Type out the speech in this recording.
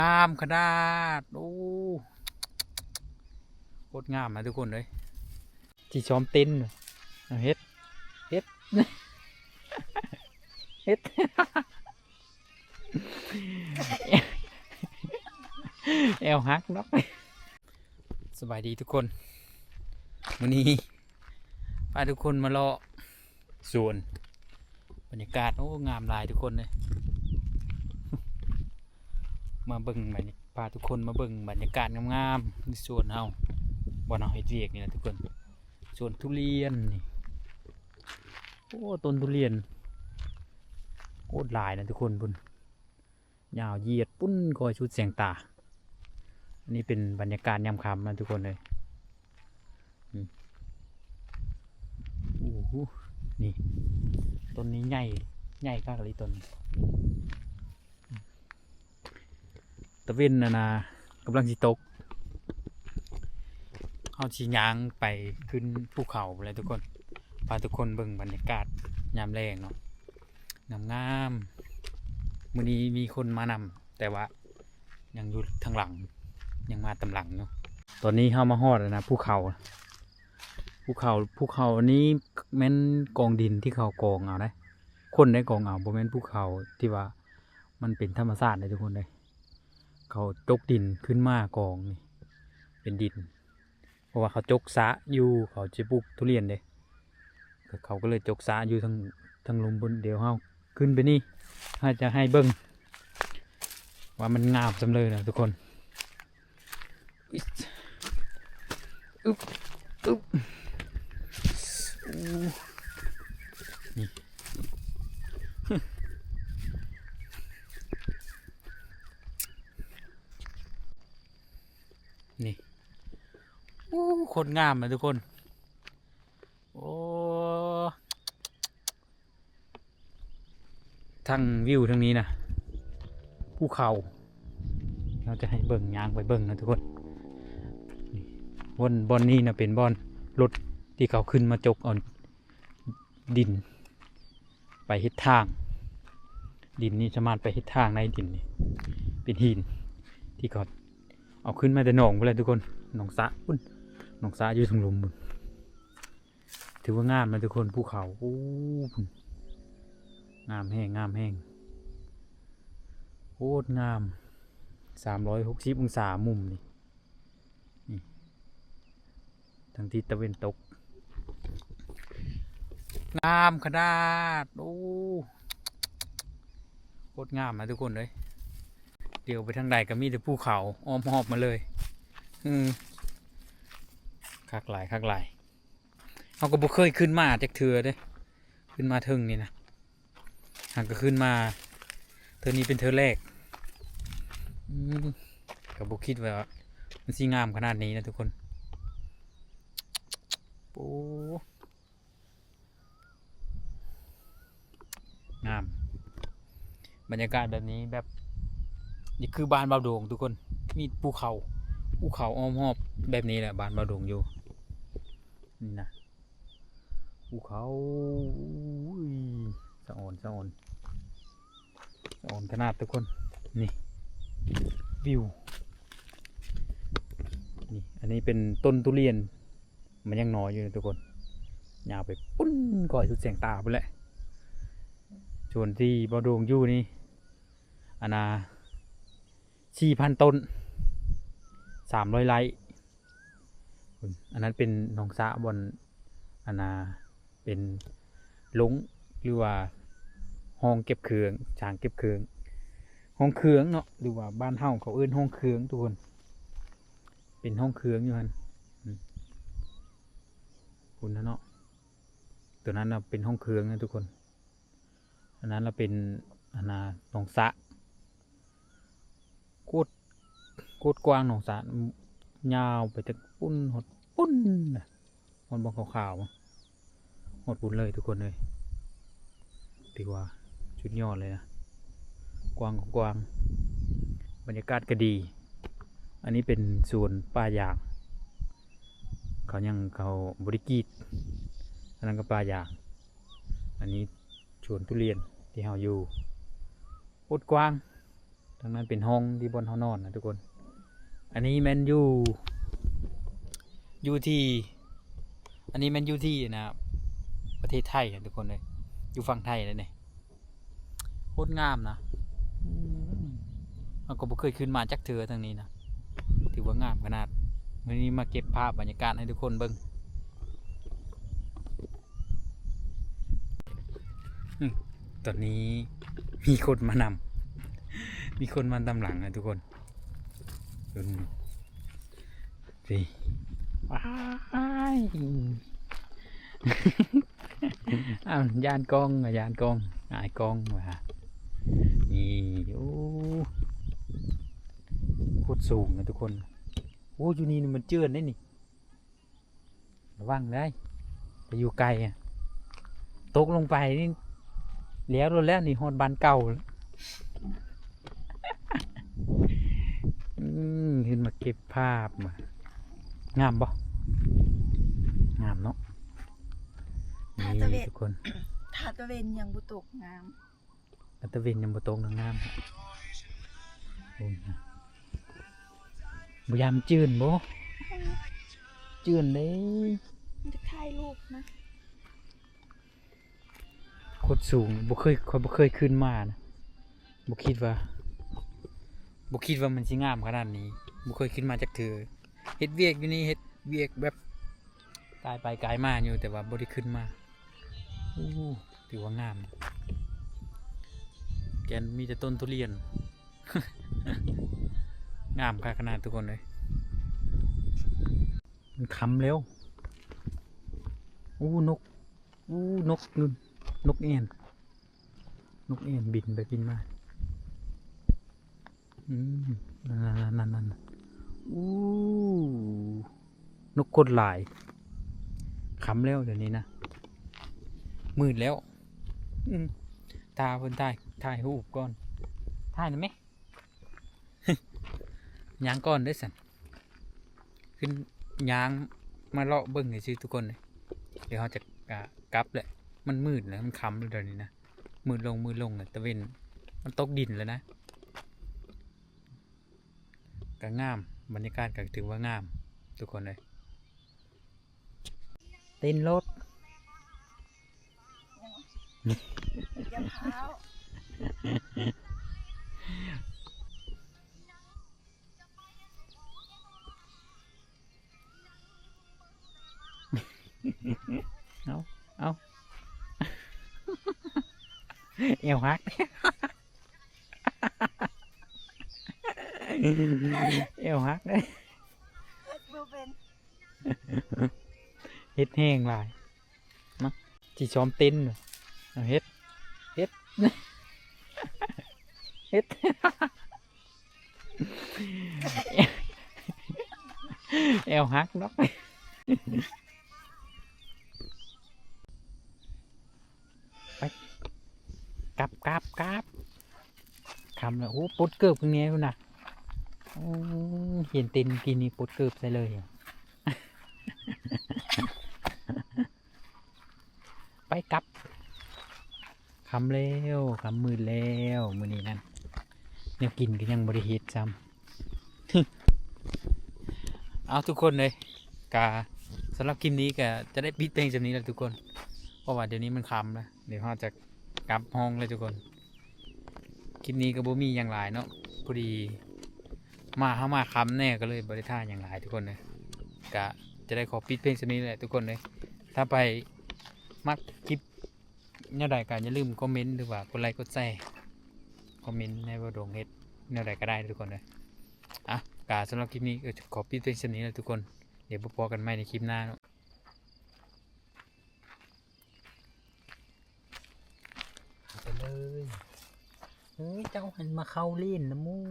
ງາມຂະໜາດ. ໂອ້ ໂຄດງາມນະທຸກຄົນເອີຍ. ຊິຊ້ອມເຕັ້ນ ເຮັດ ເຮັດ ເຮັດ ແອວຫັກເນາະ. ສະບາຍດີທຸກຄົນ, ມື້ນີ້ພາທຸກຄົນມາເລາະສວນ, ບັນຍາກາດ ໂອ້ ງາມຫຼາຍທຸກຄົນເອີຍ. ມາເບິ່ງບັນຍາ ພາທຸກຄົນມາເບິ່ງບັນຍາກາດງາມໆໃນສວນເຮົາ, ບ່ອນເຮົາເຮັດວຽກນີ້ລະທຸກຄົນ. ສວນທຸລຽນນີ້ ໂອ້ ຕົ້ນທຸລຽນໂຄດຫຼາຍນະທຸກຄົນ, ພຸ້ນ ຍາວຢຽດປຸ້ນ ຄອຍສຸດແສງຕາ. ອັນນີ້ເປັນບັນຍາກາດຍາມຄ່ຳນະທຸກຄົນເອີຍ. ອືມ ໂອ້ໂຫ ນີ້ ຕົ້ນນີ້ໃຫຍ່ ໃຫຍ່ຄັກອີ່ຫຼີຕົ້ນນີ້. ຕາເວັນຫັ້ນນະ ກຳລັງຊິຕົກ, ເຮົາຊິຍ່າງໄປຂຶ້ນພູເຂົາພຸ້ນແຫຼະທຸກຄົນ. ພາທຸກຄົນເບິ່ງບັນຍາກາດຍາມແລງເນາະ, ງາມໆ. ມື້ນີ້ມີຄົນມານຳ ແຕ່ວ່າຍັງຢູ່ທາງຫຼັງ, ຍັງມາຕາມຫຼັງຢູ່. ຕອນນີ້ເຮົາມາຮອດແລ້ວນະ ພູເຂົາ. ພູເຂົາ ພູເຂົານີ້ແມ່ນກອງດິນທີ່ເຂົາກອງເອົາເດ້, ຄົນໄດ້ກອງເອົາ, ບໍ່ແມ່ນພູເຂົາທີ່ວ່າມັນເປັນທຳມະຊາດເດ້ທຸກຄົນເດ້. ເຂົາຈົກດິນຂຶ້ນມາກອງນີ້ເປັນດິນ, ເພາະວ່າເຂົາຈົກສະຢູ່ ເຂົາຈະປູກທຸລຽນເດ້, ເຂົາກໍເລີຍຈົກສະຢູ່ທາງ ທາງລຸ່ມພຸ້ນ. ດຽວເຮົາຂຶ້ນໄປນີ້ ເຮົາຈະໃຫ້ເບິ່ງວ່າມັນງາມສ່ຳໃດນະທຸກຄົນ. ອຶບ ອຶບ ໂອ້ ນີ້ ນີ້ ໂອ້ ໂຄດງາມນະທຸກຄົນ. ໂອ້ ທັງວິວທາງນີ້ນະ ພູເຂົາ. ເຮົາຈະໃຫ້ເບິ່ງ ຍ່າງໄປເບິ່ງນະທຸກຄົນ. ນີ້ ບ່ອນ ບ່ອນນີ້ນະເປັນບ່ອນລົດທີ່ເຂົາຂຶ້ນມາຈົກເອົາດິນໄປເຮັດທາງ. ດິນນີ້ສາມາດໄປເຮັດທາງໄດ້, ດິນນີ້ເປັນຫີນທີ່ເຂົາເອົາຂຶ້ນມາແຕ່ໜອງພຸ້ນແຫຼະທຸກຄົນ, ໜອງສະພຸ້ນ, ໜອງສະຢູ່ທາງລຸ່ມພຸ້ນ. ຖືວ່າງາມນະທຸກຄົນ, ພູເຂົາ ໂອ້ ພຸ້ນ ງາມແຮງ ງາມແຮງ ໂຄດງາມ. ສາມຮ້ອຍຫົກສິບອົງສາມຸມນີ້ ນີ້ ທາງທິດຕາເວັນຕົກ ງາມຂະໜາດ. ໂອ້ ໂຄດງາມນະທຸກຄົນເອີຍ. ຫຼຽວໄປທາງໃດກໍມີແຕ່ພູເຂົາອ້ອມຮອບມາເລີຍ. ອືມ ຄັກຫຼາຍ ຄັກຫຼາຍ. ເຮົາກໍບໍ່ເຄີຍຂຶ້ນມາຈັກເທື່ອເດ້, ຂຶ້ນມາເທິງນີ້ນະ ຫາກກໍຂຶ້ນມາເທື່ອນີ້ເປັນເທື່ອແລກ. ອືມ ກໍບໍ່ຄິດວ່າມັນຊິງາມຂະໜາດນີ້ນະທຸກຄົນ. ໂອ້ ງາມ ບັນຍາກາດແບບນີ້ ແບບນີ້ຄືບ້ານບ່າວໂດງທຸກຄົນ, ມີພູເຂົາ ພູເຂົາອ້ອມຮອບແບບນີ້ແຫຼະ ບ້ານບ່າວໂດງຢູ່ນີ້ນະ. ພູເຂົາ ໂອ້ຍ ສະອອນ ສະອອນ ສະອອນຂະໜາດທຸກຄົນ. ນີ້ ວິວ ນີ້ ອັນນີ້ເປັນຕົ້ນທຸລຽນ ມັນຍັງນ້ອຍຢູ່ນະທຸກຄົນ, ຍາວໄປປຸ້ນ ຄອຍສຸດແສງຕາພຸ້ນແຫຼະ. ສ່ວນທີ່ບ່າວໂດງຢູ່ນີ້ ອັນນ່າ ສີ່ພັນຕົ້ນ ສາມຮ້ອຍໄຮ່. ອັນນັ້ນເປັນໜອງສະ ບ່ອນ ອັນນ່າ ເປັນລົງ ຫຼືວ່າຫ້ອງເກັບເຄື່ອງ, ສາງເກັບເຄື່ອງ, ຫ້ອງເຄື່ອງເນາະ ຫຼືວ່າບ້ານເຮົາເຂົາເອີ້ນຫ້ອງເຄື່ອງທຸກຄົນ. ເປັນຫ້ອງເຄື່ອງຢູ່ຫັ້ນ ອືມ ພຸ້ນນະເນາະ, ຕົວນັ້ນນະເປັນຫ້ອງເຄື່ອງນະທຸກຄົນ. ອັນນັ້ນລະເປັນ ອັນນ່າ ໜອງສະ ໂຄດ ໂຄດກວ້າງໜອງສະ, ຍາວໄປແຕ່ປຸ້ນຮອດປຸ້ນນະ, ຮອດບ່ອນຂາວໆ ຮອດພຸ້ນເລີຍທຸກຄົນເອີຍ. ຖືວ່າສຸດຍອດເລີຍນະ, ກວ້າງກໍກວ້າງ ບັນຍາກາດກໍດີ. ອັນນີ້ເປັນສວນປ່າຢາງ ເຂົາຍັງ ເຂົາບໍ່ໄດ້ກຣີດ, ອັນນັ້ນກໍປ່າຢາງ. ອັນນີ້ສວນທຸລຽນທີ່ເຮົາຢູ່ ໂຄດກວ້າງ ທາງນັ້ນເປັນຫ້ອງທີ່ບ່ອນເຮົານອນນະທຸກຄົນ. ອັນນີ້ແມ່ນຢູ່ ຢູ່ທີ່ ອັນນີ້ແມ່ນຢູ່ທີ່ນະ ປະເທດໄທນະທຸກຄົນເອີຍ ຢູ່ຝັ່ງໄທເລີຍນີ້. ໂຄດງາມນະ. ອືມ ເຮົາກໍບໍ່ເຄີຍຂຶ້ນມາຈັກເທື່ອທາງນີ້ນະ. ຖືວ່າງາມຂະໜາດ. ມື້ນີ້ມາເກັບພາບບັນຍາກາດໃຫ້ທຸກຄົນເບິ່ງ. ອືມ ຕອນນີ້ມີຄົນມານຳ ມີຄົນມານຳຫຼັງນະທຸກຄົນ. ເບິ່ງ ນີ້ ວ້າຍ ອ້າວ ຢ້ານກ້ອງ ຢ້ານກ້ອງ ອາຍກ້ອງວ່າ. ນີ້ ໂອ້ ໂຄດສູງນະທຸກຄົນ. ໂອ້ ຢູ່ນີ້ມັນເຈື່ອນເດ້ນີ້. ລະວັງເດີ ໄປຢູ່ໄກອະ ຕົກລົງໄປນີ້ແລ້ວໂລດແລ້ວນີ້ ຮອດບ້ານເກົ່າແລ້ວ. ອືມ ຂຶ້ນມາເກັບພາບມາ. ງາມບໍ່? ງາມເນາະ. ນີ້ທຸກຄົນ ຖ້າຕາເວັນຍັງບໍ່ຕົກງາມ. ອາ ຕາເວັນຍັງບໍ່ຕົກນະ ງາມ. ໂອ້ຍ ບໍ່ຢ້ານມັນຈືນບໍ່? ຈືນເດ້. ມັນຈະຖ່າຍຮູບນະ. ໂຄດສູງ ບໍ່ເຄີຍ ຂ້ອຍບໍ່ເຄີຍຂຶ້ນມານະ. ບໍ່ຄິດວ່າ ບໍ່ຄິດວ່າມັນຊິງາມຂະໜາດນີ້. ບໍ່ເຄີຍຂຶ້ນມາຈັກເທື່ອ. ເຮັດວຽກຢູ່ນີ້ ເຮັດວຽກແບບກາຍໄປກາຍມາຢູ່ ແຕ່ວ່າບໍ່ໄດ້ຂຶ້ນມາ. ໂອ້ ຖືວ່າງາມ. ແກ່ນມີແຕ່ຕົ້ນທຸລຽນ. ງາມຄັກຂະໜາດທຸກຄົນເອີຍ. ມັນຄ່ຳແລ້ວ. ໂອ້ ນົກ ໂອ້ ນົກ ນົກແອ່ນ ນົກແອ່ນບິນໄປບິນມາ. ອືມ ນັ້ນໆໆໆ ໂອ້ ນົກໂຄດຫຼາຍ. ຄ່ຳແລ້ວດຽວນີ້ນະ ມືດແລ້ວ. ອືມ ຖ້າເພິ່ນຖ່າຍ ຖ່າຍຮູບກ່ອນ ຖ່າຍນຳແມ. ຍ່າງກ່ອນເດີ້ຊັ້ນ. ຂຶ້ນຍ່າງມາເລາະເບິ່ງຊື່ໆ ທຸກຄົນເອີຍ. ດຽວເຮົາຈະ ກະ ກັບແຫຼະ ມັນມືດແລ້ວ ມັນຄ່ຳແລ້ວດຽວນີ້ນະ. ມືດລົງ ມືດລົງແລ້ວ ຕາເວັນ ມັນຕົກດິນແລ້ວນະ. ກະງາມ ບັນຍາກາດກະຖືວ່າງາມທຸກຄົນເອີຍ. ເຕັ້ນໂລດ. ຢ່າພ້າວ. ເອົາ ເອົາ ແອວຫັກ ແອວຫັກເດ້. ເຮັດແຮງຫຼາຍ. ມາ ຊິຊ້ອມເຕັ້ນ. ເອົາ ເຮັດ ເຮັດ ເຮັດ ແອວຫັກດອກ. ໄປ ກັບ ກັບ ກັບ. ຄ່ຳແລ້ວ. ໂອ້ ປົດເກີບເພິ່ນແດ່ພຸ້ນນະ. ໂອ້ ເຫັນເຕັ້ນກີ້ນີ້ປົດເກີບໃສ່ເລີຍ. ໄປກັບ. ຄ່ຳແລ້ວ ຄ່ຳມືດແລ້ວ. ມື້ນີ້ນັ້ນ ແນວກິນກໍຍັງບໍ່ໄດ້ເຮັດຊ້ຳ. ເອົາ ທຸກຄົນເອີຍ ກະສຳລັບຄລິບນີ້ກະຈະໄດ້ປິດພຽງສ່ຳນີ້ແຫຼະທຸກຄົນ ເພາະວ່າດຽວນີ້ມັນຄ່ຳແລ້ວ. ດຽວເຮົາຈະກັບຫ້ອງແລ້ວທຸກຄົນ. ຄລິບນີ້ກໍບໍ່ມີຫຍັງຫຼາຍເນາະ ພໍດີມາ ເຮົາມາຄ່ຳແດ່ ກໍເລີຍບໍ່ໄດ້ຖ່າຍຫຍັງຫຼາຍທຸກຄົນເອີຍ. ກະຈະໄດ້ຂໍປິດພຽງສ່ຳນີ້ແຫຼະທຸກຄົນເອີຍ. ຖ້າໃຜມັກຄລິບແນວໃດກໍຢ່າລືມຄອມເມັນ ຫຼືວ່າກົດໄລກົດແຊ ຄອມເມັນໃຫ້ບ່າວດົງເຮັດແນວໃດກໍໄດ້ທຸກຄົນເອີຍ. ອ່ະ ກະສຳລັບຄລິບນີ້ກໍຂໍປິດພຽງສ່ຳນີ້ແຫຼະທຸກຄົນ. ດຽວພົບກັນໃໝ່ໃນຄລິບໜ້າເນາະ. ໄປເລີຍ. ເອີຍ ເຈົ້າຫັ້ນມາເຂົ້າຫຼິ້ນນຳໝູ່.